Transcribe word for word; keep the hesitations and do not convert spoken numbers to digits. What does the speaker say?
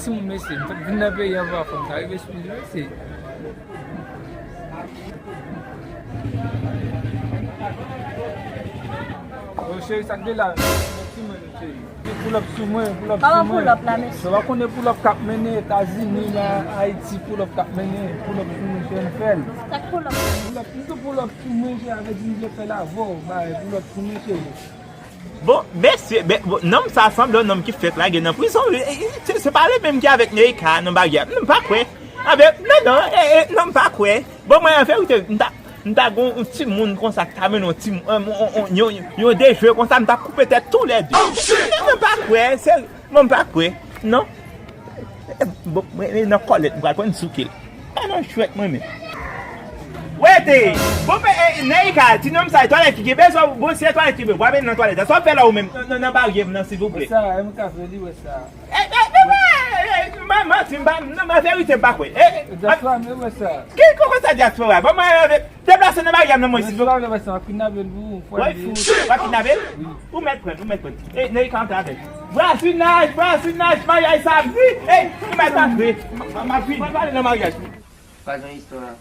Timoun mesye, m fèk vin nan peyi an, pa fò m ta rive sou li mesye. Yo cheri, sa k de la? Timoun cheri. Pull up sou mwen, pull up sou mwen. Kòman pull up la, mesye? Sa w pa konnen pull up k ap mennen Etazini la, Ayiti, pull up k ap mennen, pull up sou mwen, cheri, m fè l. Sa k pull up la? Pull up, m tou pull up sou mwen, cheri, avè di m vle fè l avè w, bay, pull up sou mwen, cheri. Bon, mesye, men, bon, nonm sa sanble yon nonm ki fèk lage nan prizon. E, e, se, se pa li menm ki avèk Neika nan baryè. M pa kwè. Anben, non, non, e, e, non, m pa kwè. Bon, mwen, an verite, m ta, m ta gon yon timoun konsa ki ta mennen yon timoun, yon, yon, yon, yon, yon dejwe konsa, m ta koupe tèt toulède. Mwen, m pa kwè, se, mwen, m pa kwè. Non. E, bon, mwen, mwen nan kòlèt, m pral pran sou ke l. Pa nan chwèt, mwen menm. Wete! Bon, men, e, Neika, ti nonm sa, e twalèt ki kenbe, sa, bon, se twalèt ki kenbe. W ap nan twalèt. Sa w ap fè la ou menm, nan, nan, nan baryè m nan, silvouplè? Wè sa, e mwen ka fè li, wè sa. E, e, e, e, e, manti, m pa, non, men verite, m pa kwè. E, e, dyaspora, men wè sa. Ki koko sa dyaspora? Bon, mwen, e, deplase nan baryè m nan, mwen, silvouplè. Dyaspora, men wè sa, w ap kidnape l pou ou, fò. Woy, fou, w ap kidnape l? Wi. Ou mèt pran, ou mèt pran. E, Neika antre avè l. Vwazinaj, vwazinaj, maryaj samdi. E, ou mèt antre. M, m, m ap vini. Mwen pale nan maryaj. Pa gen istwa.